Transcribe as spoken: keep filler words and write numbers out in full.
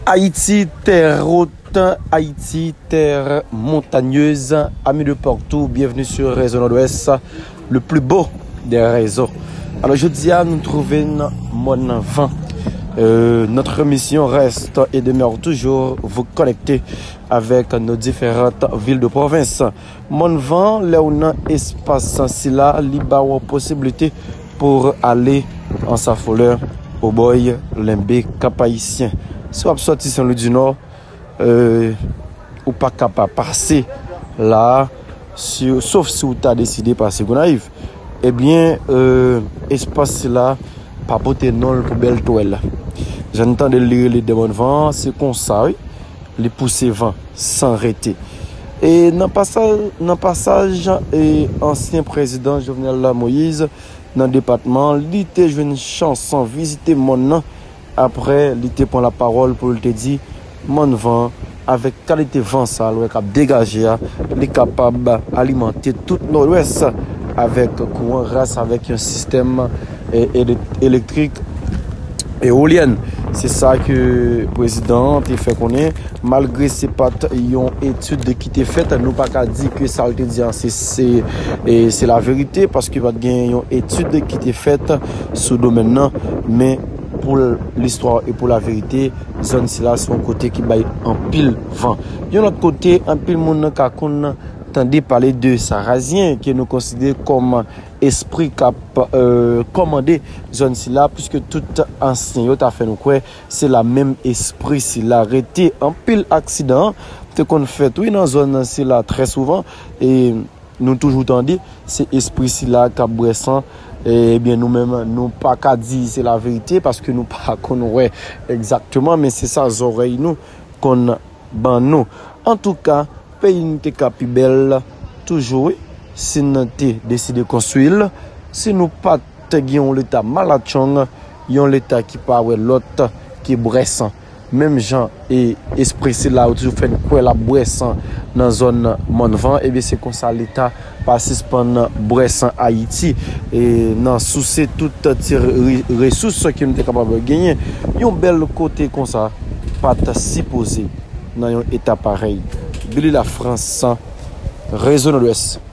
Haïti, terre haute, Haïti, terre montagneuse. Amis de partout, bienvenue sur Réseau Nord-Ouest, le plus beau des réseaux. Alors, jodi a, nou twouve n Mòn Van. Euh, notre mission reste et demeure toujours vous connecter avec nos différentes villes de province. Mòn Van, lè w nan espas sila, li ba w posibilite pou ale an Safolè, Obòy, Lenbe, Kap Ayisyen. Si w ap sòti Sen Lwi di Nò, euh, ou pa ka pa pase la, si, sof si w ta deside pase Gonayiv. Ebyen, euh, espas sila pa pote non l pou bèl twèl. Jan n tande l, li rele dè Mòn Van, se konsa, wi. Li pouse van san rete. E nan pasaj, nan pasaj, e ansyen prezidan Jovenel Moïse nan depatman, li te jwenn chans vizite mòn nan. Apre, li te pran lapawòl pou l te di, Mòn Van, avèk kalite van sa a, l wè k ap degaje a, li kapab alimante tout Nòdwès avèk kouran gras avèk yon sistèm, e, ele-, elektrik eolyèn. Se sa ke prezidan an te fè konnen, malgre se pa t yon etid ki te fèt, nou pa ka di ke sa l te di an se, se, e, se laverite, paske pa t gen yon etid ki te fèt sou domèn nan, men pou l, listwa e pou laverite, zòn sila se yon kote ki bay anpil van. Yon lòt kote, anpil moun ka konn tande pale de Sarazyen, ke nou konsidere kòm espri k ap, euh, kòmande zòn sila, puiske tout ansyen yo ta fè nou kwè se la menm espri sila rete. Anpil aksidan te konn fèt, wi, nan zòn sila trè souvan, e nou toujou tande se espri sila k ap bwè san. Ebyen, nou menm, nou pa ka di se laverite, paske nou pa konn wè egzakteman, men se sa zòrèy nou konn ban nou. Antouka, peyi n te ka pi bèl toujou, wi, si n te deside konstwi l, si nou pa t gen yon leta malatchong, yon leta ki pa wè lòt, ki bwè san. Menm jan e espri sila yo toujou fè n kwè l ap bwè san nan zòn Mòn Van, ebyen, se konsa leta pa sispann bwè san Ayiti, e nan souse tout ti re-, resous ke nou te kapab genyen. Yon bèl kote konsa pa t sipoze nan yon eta parèy. Billy Lafrance, Rezo Nòdwès.